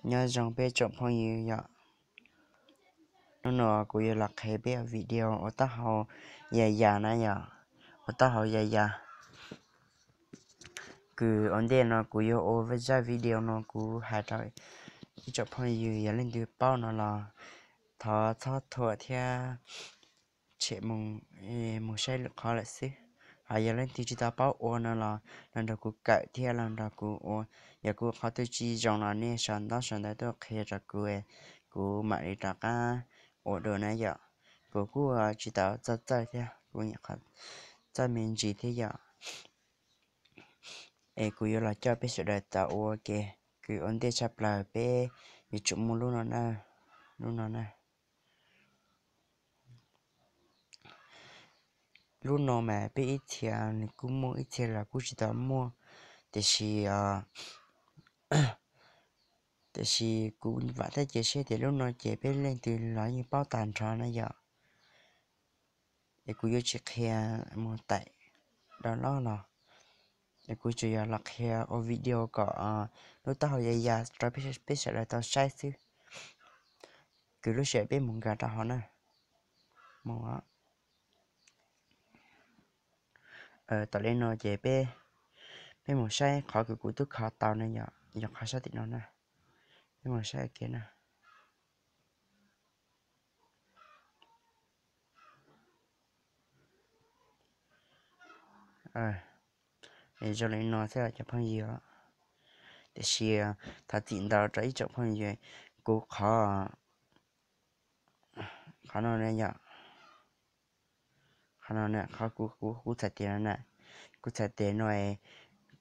Nyob zoo peb tsoom phooj ywg yom. Hnub no kuv yuav los qhia peb video ua taub hau yas yas na yom. Ua taub hau yas yas. Kws ua ntej no kuv yuav ua zaj video no kuv hais rau ib tsoom phooj ywg, yog leej twg paub no los thov txhob thuam thiab tshem mus saib lwm qhov lawm xwb. Hos yog leej twg tsis tau paub ua no los los nrog kuv kawm thiab los nrog kuv ua. Yog kuv qhov twg tsis zoo los nej sau ntaub sau ntawv tuaj qhia rau kuv, kuv mam li rov qab ua dua na yom. Kuv kuj tsis tau txawj txawj thiab, kuv nyuam qhuav txawj me ntsis thiab yom. Es kuv yuav los coj peb sawv daws tau ua ke. Kws ua ntej tshaj plaws peb yuav tsum muaj lub no na, lub no na. Lub no mas peb ib txhia nws kuj muaj, ib txhia los kuj tsis tau muaj, tiam sis tiam sis kuv vam thiab cia siab tias lub no ces peb leej twg los yeej paub tag nrho na yom. Es kuv yuav tsis qhia mus taim do lob los, es kuv tsuas yog los qhia ua video kom lub taub hau yas yas rau peb sawv daws tau saib xwb. Kws lub sij hawm peb mus nkag rau hauv na, mus. Tam li no ces peb, peb mus saib qhov kws kuv twb kho tau na yom, yog qhov sab tim no na. Peb mus saib ua ke na. Zoo li no xwb cov phooj ywg. Tiam sis thov txim ntau rau ib tsoom phooj ywg, kuv qhov, qhov no yom, qhov no, qhov kuv, kuv txhais tes no na, kuv txhais tes no es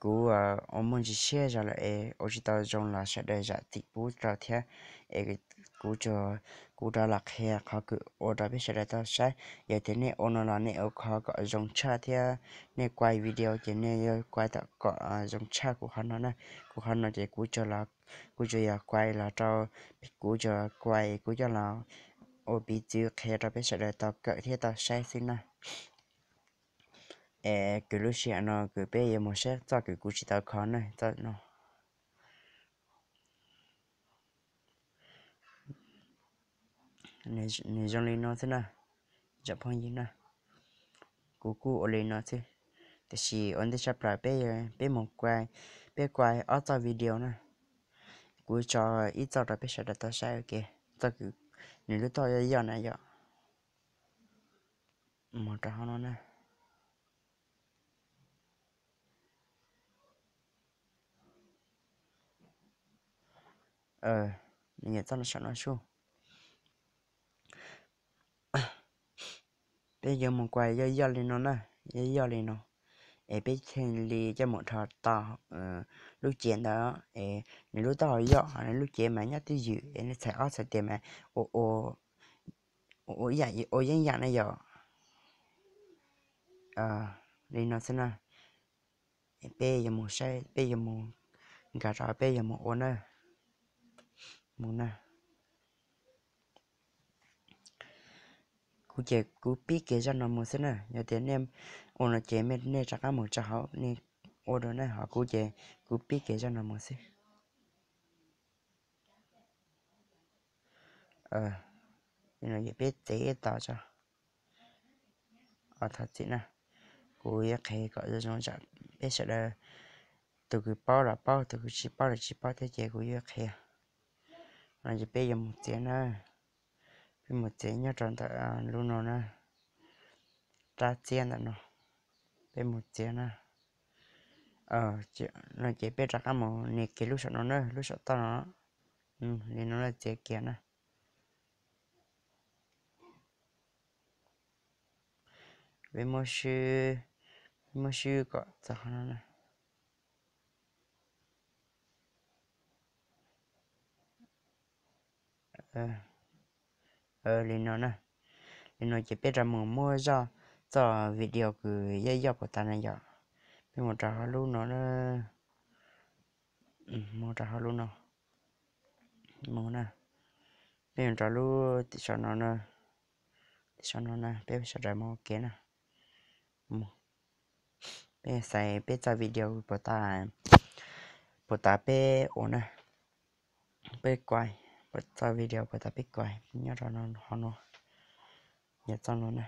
kuv ua muaj ntsis siab zog lawm es ua tsis tau zoo los sawv daws zam txim pub rau thiab. Es kuv, kuv rov los qhia qhov kws ua rau peb sawv daws tau saib. Yog tias nej ua no los nej ua qhov kom zoo tshaj thiab, nej kuai video ces nej yuav kuai kom zoo tshaj kuv qhov no na. Kuv qhov no ces kuv, kuv tsuas yog kuai los rau, kuv tsuas kuai kuv coj los ua piv txwv qhia rau peb sawv daws tau kawm thiab tau saib xwb na. Es kws lub sij hawm no kws peb yuav mus saib txoj kws kuv tsis tau kho na, txoj no. Nws zoo li no xwb na, tsoom phooj ywg na. Kuv kuj ua li no xwb, tiam sis ua ntej tshaj plaws peb, peb mus kuai, peb kuai ob txoj video na. Kuv tso ib txoj rau peb sawv daws tau saib ua ke, txoj kws nws lub taub hau yoj yoj na yom. Mus rau hauv no na. Nws nyuam txoj no saum no sub. Peb yuav mus kuai yoj yoj li no na, yoj yoj li no, es peb thiaj li coj mus rho tau lub cev ntawd, es nws lub taub hau yoj, nws lub cev mas nyob twj ywm, es nej txhais ob txhais tes mas ua, ua, ua yeeb yam na yom. Li no xwb na. Peb yuav mus saib, peb yuav mus nkag rau, peb yuav mus ua na. Mus na. Kuv ces kuv pib kiag zaj no mus xwb na, yog tias nej ua no ces nej rov qab mus rau hauv nej ua dua na, ho kuv ces kuv pib kiag zaj no mus xwb. Peb txiav ib tog tso. Thov txim na, kuv yuav qhia kom zoo zoo tsam peb sawv daws, tus kws paub los paub, tus kws tsis paub los tsis paub thiab ces kuv yuav qhia. No ces peb yuav mus txiav na, peb mus txiav nyob rau ntawm lub no na, rab txiab ntawm no, peb mus txiav na. No ces peb rov qab mus nias kiag lub saum no na, lub saum toj no, li no na, txiav kiag na. Peb muab swb, peb muab swb kom txog qhov no na. Li no na, li no ces peb rov mus muab zoj txoj video kws yoj yoj puas tas na yom. Peb mus rau hauv lub no, mus rau hauv lub no, mus na, peb mus rau lub tim saum no na, tim saum no na, peb sawv daws mus ua ke na. Peb xaiv peb txoj video puas tas, puas tas peb ua na. peb kuais, puas txoj video puas tas peb kuais nyob rau hauv no, yog txoj no na.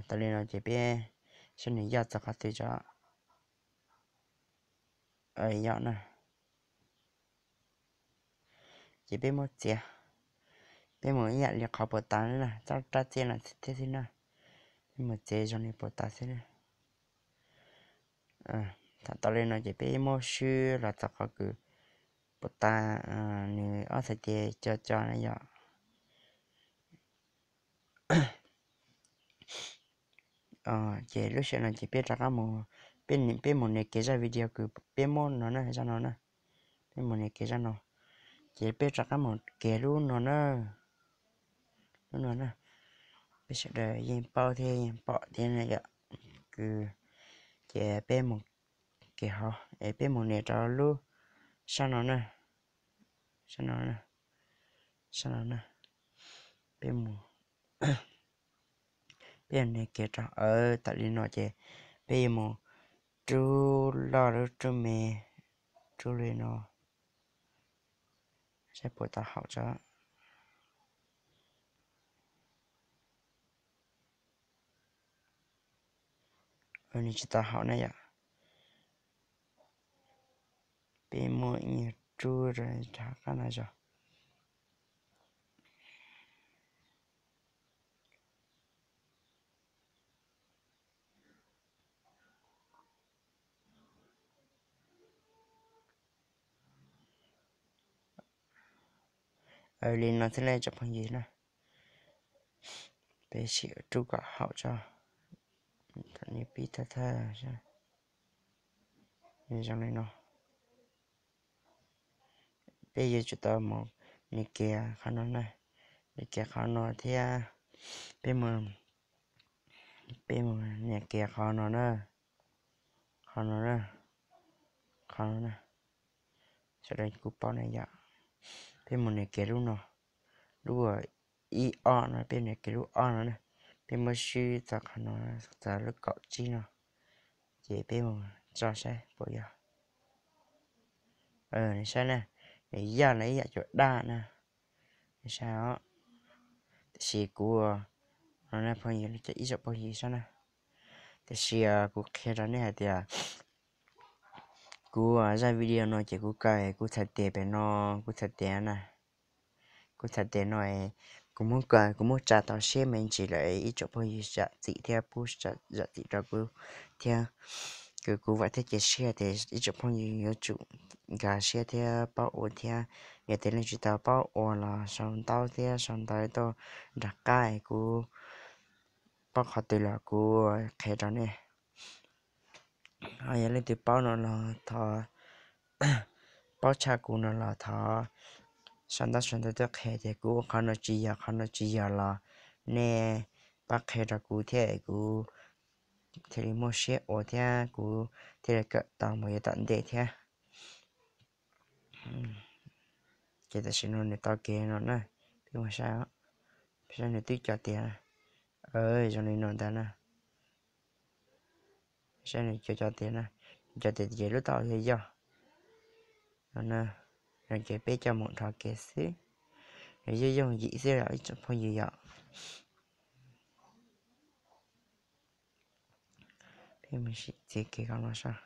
Tas li no ces peb saib nws yaj txog qhov twg tso. Yog na. Ces peb muab txiav, peb mus ib yam li qhov puas tas na, txoj rab txiaj no thiab xwb na. Peb mus txiav zoo li puas tas xwb na. Thaum tas li no ces peb muab swb los txog qhov kws puas tas, nws ob txhais tes co co na yom. Ces lub sij hawm no ces peb rov qab mus, peb mus nias kiag zaj video kws peb muab no na, zaj no na. Peb mus nias kiag zaj no, ces peb rov qab mus kiag lub no na. Lub no na, peb sawv daws yeej paub thiab yeej pom thiab na yom. Kws, ces peb mus kiag hauv es peb mus nias rau lub sab no na. Sab no, sab no na. Peb mus, peb nias kiag rau, aw, tas li no ces peb yuav mus rub loj rub me, rub li no, saib puas tau haum tso. Nws tsis tau haum na yom. Peb muab ib nyuag rub rau qab no zog. Li no xwb na tsoom phooj ywg na. Peb sim rub kom haum tso. Pib thawj thawj, zoo li no. Peb yuav tsum tau mus nias kiag qhov no na, nias kiag qhov no thiab. Peb mus, peb mus nias kiag qhov no na, qhov no na, qhov no na. Sawv daws kuj paub na yom. Peb mus nias kiag lub no, lub ib ob no, peb nias kiag lub ob no na. Peb muab swb txog qhov no, txog lub kaum tsib no, ces peb mus tso saib puas yog. Nws saib na, nws yaj los ib yam cuag daj na. Nws saib os. Tiam sis kuv, no na phooj ywg, cov ib tsoom phooj ywg saib na. Tiam sis kuv qhia rau nej hais tias kuv zaj video no ces kuv kaw kuv txhais tes pem no, kuv txhais tes na. Kuv txhais tes no, kuv muab kaw, kuv muab tsa tau siab me ntsis lawm, ib tsoom phooj ywg zam txim thiab pub zam txim rau kuv thiab. Kuv, kuv vam thiab cia siab tias ib tsoom phooj ywg yuav tsum nkag siab thiab paub ua thiab. Yog tias leej twg tsis tau paub ua los sau ntaub thiab sau ntawv tuaj nram qab es kuv paub qhov twg los kuv qhia rau nej. Ho yog leej twg paub no los thov, paub tshaj kuv no los thov sau ntaub sau ntawv tuaj qhia tias kuv ua qhov no tsis yog, qhov no tsis yog los nej pab qhia rau kuv thiab es kuv thiaj li muaj siab ua thiab kuv thiaj li kawm tau mus yav tom ntej thiab. Ces tam sim no nws tau kev no na, peb mus saib, saib nws twb co tiav, zoo li no ntag na. Saib nws co co tiav na, co tiav ces lub taub hau yog yog no na, ces peb coj mus dhos kev xwb. Nws yooj yooj yim xwb os ib tsoom phooj ywg yom. Peb mus sim txiav kev ko no saib.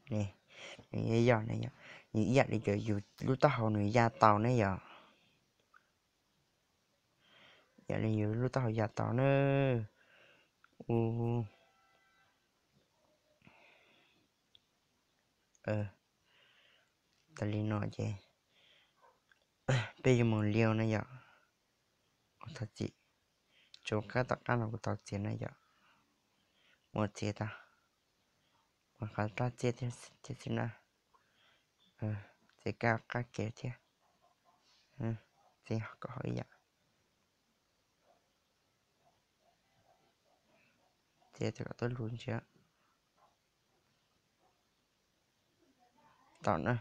Nws yog ne, nws ib yam li yus lub taub hau nws ya tau ne yom. Yam li yus lub taub hau ya tau na. U, tas li no ces peb yuav mus liu na yom. Thov txim, tsuas kab tom qab no kuv tau txiav na yom. Mus txiav tau, mus qhov rab txiaj thiab xwb na. Txiav kab qab kev thiab, txiav kom hauv ib yam. Txiav kom tuab lug ntsia tom na.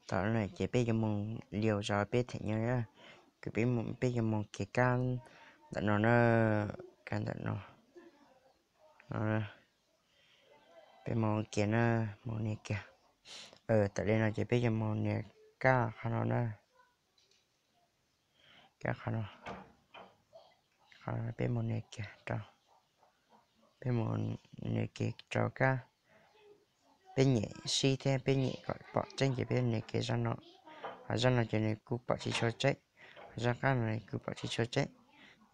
Thaum no ces peb yuav mus liaus zov peb them nyuj na, peb yuav mus kev kab ntawm no na, kab ntawm no, no, peb mus kev na, mus nias kiag. Tawm li no ces peb yuav mus nias kab qhov no na, kab qhov no, qhov no peb mus nias kiag rau, peb mus nias kiag rau kab, peb nyem sib thiab peb nyem kom pom tseeb ces peb nias kiag zaj no. Ho zaj no ces nws kuj pom tsis tshua tseeb, ho zaj qab no nws kuj pom tsis tshua tseeb.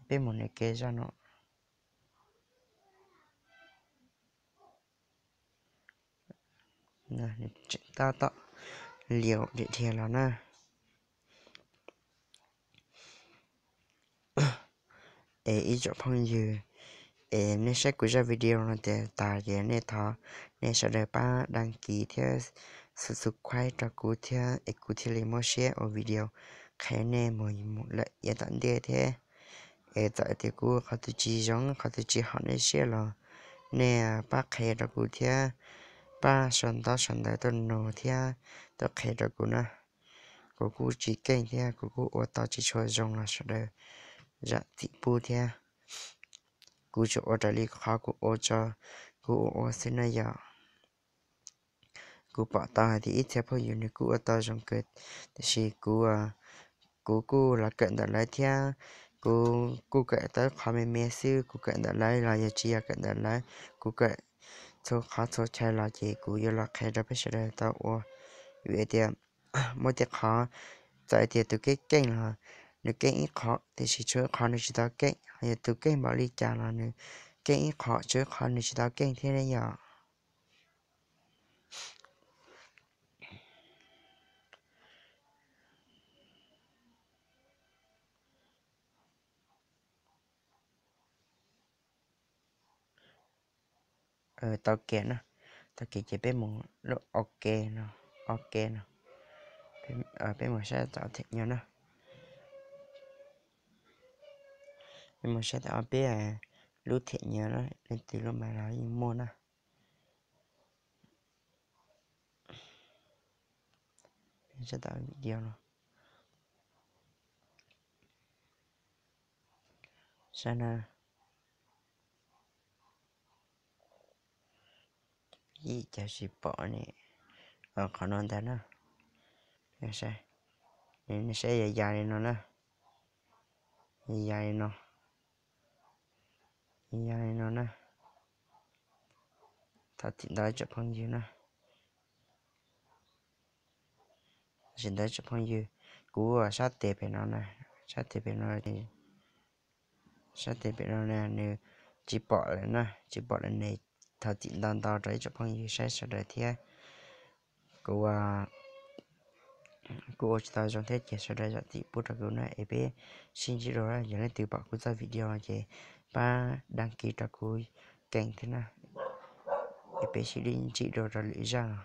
Peb mus nias kiag zaj no. Tab tom liaus dhia dhia los na. Es ib tsoom phooj ywg, es nej saib kuv zaj video no tas ces nej thov nej sawv daws pab đăng ký thiab subscribe rau kuv thiab es kuv thiaj li muab siab ua video qhia nej mus lawm yav tom ntej thiab. Es txawm tias kuv qhov twg tsis zoo qhov twg tsis haum nej siab los nej pab qhia rau kuv thiab pab sau ntaub sau ntawv tuaj nug thiab tuaj qhia rau kuv na. Kuv kuj tsis keej thiab kuv kuj ua tau tsis tshua zoo los sawv daws zam txim pub thiab. Kuv tsuas ua raws li qhov kuv ua tso, kuv ua ua xwb na yom. Kuv pom tau hais tias ib txhia phooj ywg nws kuj ua tau zoo kawg, tiam sis kuv, kuv kuj los kawm ntawm lawv thiab. Kuv kuj kawm tau qhov me me xwb, kuv kawm ntawm lawv los yog tsis yog kawm ntawm lawv, kuv kawm txhua qhov txhua chaw los ces kuv yuav los qhia rau peb sawv daws tau ua. Vim tias muaj tej qhov txawm tias tus keeb keej los nws keej ib qho tiam sis tshuav ib qho nws tsis tau keej, ho yog tus keej npaum li cas los nws keej ib qho tshuav ib qho nws tsis tau keej thiab ne yom. Tau kiag na, tau kiag ces peb mus lub ok no, ok no, peb mus saib tom them nyuj na. Peb mus saib tom peb lub them nyuj na, leej twg lub mas los yeej muaj na. Peb saib tom video no, saib na. Yim cas tsis pom ne. Qhov no ntag na. Saib, saib yog yas li no na, yas li no, yas li no na. Thov txim ntau ib tsoom phooj ywg na. Txim ntau ib tsoom phooj ywg, kuv sab tes pem no na, sab tes pem no, sab tes pem no na nws tsis pom lawm na, tsis pom lawm ne. Thov txim ntau ntau rau ib tsoom phooj ywg saib sawv daws thiab. Kuv, kuv ua tsis tau zoo thiab ces sawv daws zam txim pub rau kuv na es peb sib ntsib dua. Yog leej twg pom kuv txoj video ces pab đăng ký rau kuv kênh thiab na, es peb sib ntsib dua rau lwm zaj.